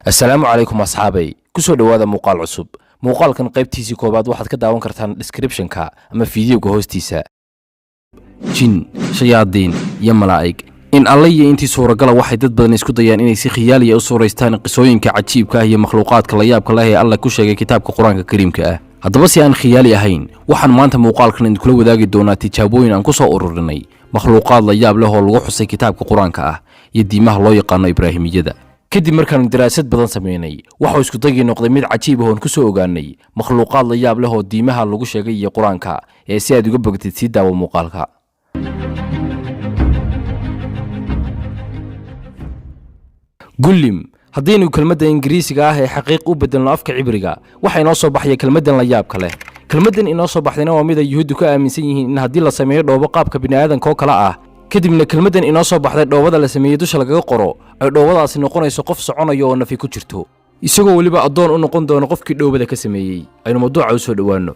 Assalaamu calaykum asxaabay, kusoo dhowaada muuqaal cusub. Muuqaalkan qaybtiisii koowaad waxaad ka daawan kartaan descriptionka ama fiidiyoga hoostiisa. Jin, shayaadiin iyo malaa'ig in alle iyo intii suuragala waxay dad badan isku dayaan inay si khiyaaliya u suuraystaan qisooyinka cajiibka ah iyo makhluuqaadka layaabka leh ee Alla ku sheegay kitaabka Qur-aanka Kariimka ah. Haddaba, si aan khiyaali ahayn, waxaan maanta muuqaalkan idinkula wadaagi doonaa tijaabooyin aan ku soo ururinay makhluuqaad la yaab leh oo lagu xusay kitaabka Qur-aanka ah iyo diimaha loo yaqaano Ibraahimiyada. Kadib markaanu daraasad badan samaynay, waxuu iskudagii noqday mid cajiib ah oon ku soo ogaanay makhluuqaad la yaab leh oo diimaha lagu sheegay iyo Qur-aanka. Ee si aad uga bogatid, sii daawo muuqaalka. Gulim. Haddaynu kelmadda Ingiriisiga ah ee xaqiiq u bedelno afka Cibriga, waxaa inoo soo baxaya kelmaddan la yaabka leh. Kelmaddan inoo soo baxdayna waa mid ay Yuhuuddu ka aaminsan yihiin in haddii la sameeyo dhoobo qaabka bini'aadanka oo kale ah, kadibna kelmaddan inoo soo baxday dhoobada la sameeyey dusha lagaga qoro, ay dhoobadaasi noqonayso qof soconayo oo nafi ku jirto, isagoo weliba addoon u noqon doono qofkii dhoobada ka sameeyey. Aynu mawduuca u soo dhowaanno.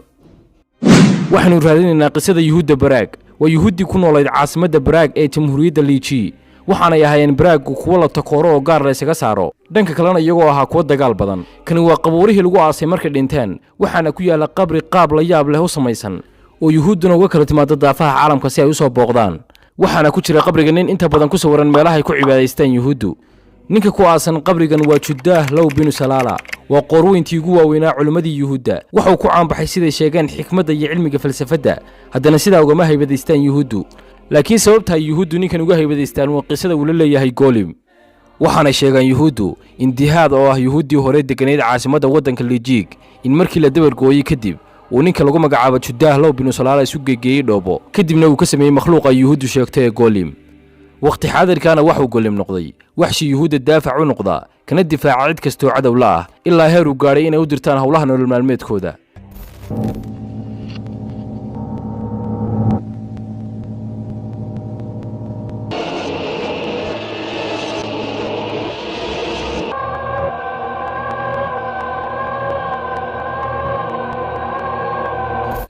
Waxaynu raadinaynaa qisada Yuhuudda Baraag. Waa Yuhuuddii ku noolayd caasimadda Baraag ee Jamhuuriyadda Liiji. Waxaanay ahaayeen Baraaggu kuwo la takooro oo gaar la ysaga saaro, dhanka kalena iyagoo ahaa kuwo dagaal badan. Kani waa qabuurihii lagu aasay markay dhinteen, waxaana ku yaalla qabri qaab la yaab leh u samaysan oo Yuhuudduna uga kala timaado daafaha caalamka si ay u soo booqdaan. Waxaana ku jira qabriga nin inta badan ku sawiran meelahay ku cibaadaystaan Yuhuuddu. Ninka ku aasan qabrigan waa Judaah Low binu Salaala. Waa qoorweyntii ugu waaweynaa culimmadii Yuhuudda. Waxuu ku caanbaxay, siday sheegeen, xikmadda iyo cilmiga falsafadda. Haddana sidaa ugama haybadaystaan Yuhuuddu, laakiin sababta ay Yuhuuddu ninkan uga haybadaystaan waa qisada uu la leeyahay Golim. Waxaanay sheegaan Yuhuuddu in Dihaad, oo ah Yuhuuddii hore degganayd caasimadda waddanka Lijiig, in markii la dabargooyey kadib uu ninka lagu magacaabo Judaah Low binu Salaala isu geegeeyey dhoobo, kadibna uu ka sameeyey makhluuqa Yuhuuddu sheegto ee Golim. Wakhti xaadirkaana waxuu Golim noqday waxshi Yuhuudda daafac u noqda, kana difaaca cid kastoo cadow la ah, ilaa heer uu gaadhay inay u dirtaan howlaha nolol maalmeedkooda.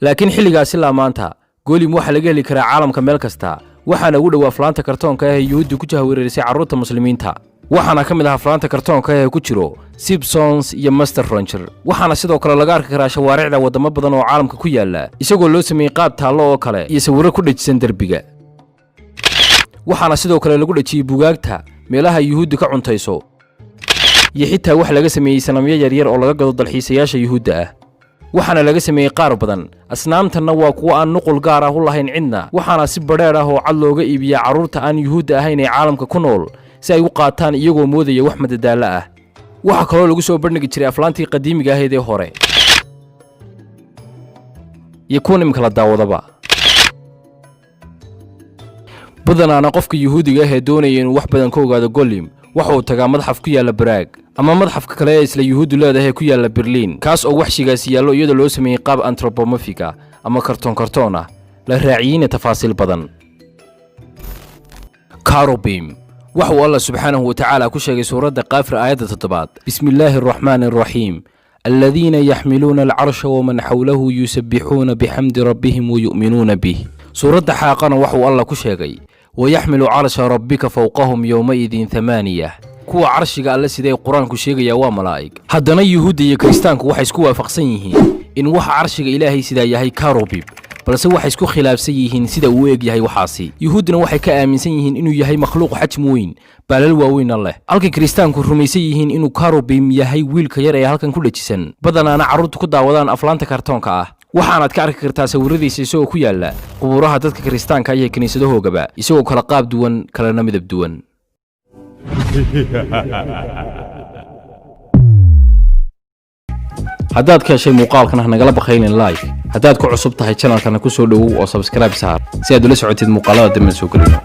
Laakiin xilligaas ilaa maanta Golim waxaa laga heli karaa caalamka meel kasta, waxaana ugu dhowaa aflaanta kartoonka ah ee Yuhuuddu ku jahwareerisay carruurta Muslimiinta. Waxaana ka mid ah aflaanta kartoonka ah ee ku jiro Simpsons iyo Master Ranger. Waxaana sidoo kale laga arki karaa shawaaricda waddamo badan oo caalamka ku yaala, isagoo loo sameeyey qaab taallo oo kale iyo sawirro ku dhejisan derbiga. Waxaana sidoo kale lagu dhejiyey bugaagta, meelaha Yuhuuddu ka cuntayso, iyo xitaa wax laga sameeyey sanamyo yaryar oo laga gado dalxiisayaasha Yuhuudda ah. Waxaana laga sameeyey qaar badan. Asnaamtanna waa kuwo aan nuqul gaar ah u lahayn cidna, waxaana si badheer ah oo cad looga iibiyaa carruurta aan Yuhuudda ahayn ee caalamka ku nool, si ay u qaataan iyagoo moodaya wax madadaallo ah. Waxaa kaloo lagu soo bandhigi jiray aflaantii qadiimiga ahayd ee hore iyo kuwan imika la daawadaba. Badanaana qofka Yuhuudiga ah ee doonaya inuu wax badan ka ogaado Golim waxa uu tagaa madxaf ku yaalla Baraag ama madxafka kale ee isla Yuhuuddu leedahay ku yaalla Berliin, kaas oo waxshigaasi yaallo, iyadoo loo sameeyey qaab anthropomorphic ah ama kartoon kartoon ah, la raaciyeyna tafaasiil badan. Karobim. Waxa uu Allah subxaanahu wa tacaala ku sheegay suuradda Kaafir, aayadda 7aad: "Bismi illaahi araxmaani araxiim. Aladiina yaxmiluuna alcarsha waman xawlahu yusabbixuuna bixamdi rabbihim wayu'minuuna bih." Suuradda Xaaqana waxauu Allah ku sheegay: "Wayaxmilu carsha rabbika fowqahum yowmaidin thamaaniya." Kuwa carshiga Alle siday Qur-aanku sheegayaa waa malaa'ig. Haddana Yuhuudda iyo Kiristaanku waxay isku waafaqsan yihiin in waxa carshiga Ilaahay sidaa yahay Karobib, balse waxay isku khilaafsan yihiin sida uu u eg yahay waxaasi. Yuhuudduna waxay ka aaminsan yihiin inuu yahay makhluuq xajmi weyn, baalal waaweynna leh, halka Kiristaanku rumaysan yihiin inuu Karobim yahay wiilka yar ee halkan ku dhejisan, badanaana carruurtu ku daawadaan aflaanta kartoonka ah. Waxaanaad ka arki kartaa sawiradiisa isagoo ku yaalla qubuuraha dadka Kiristaanka iyo kiniisadahoogaba, isagoo kala qaab duwan, kalena midab duwan. Haddaad ka heshay muuqaalkan, ha nagala bakhaylin like. Haddaad ku cusub tahay channelkana, ku soo dhowow oo subscribe saar si aad ula socotid muuqaalada dambe soo gelino.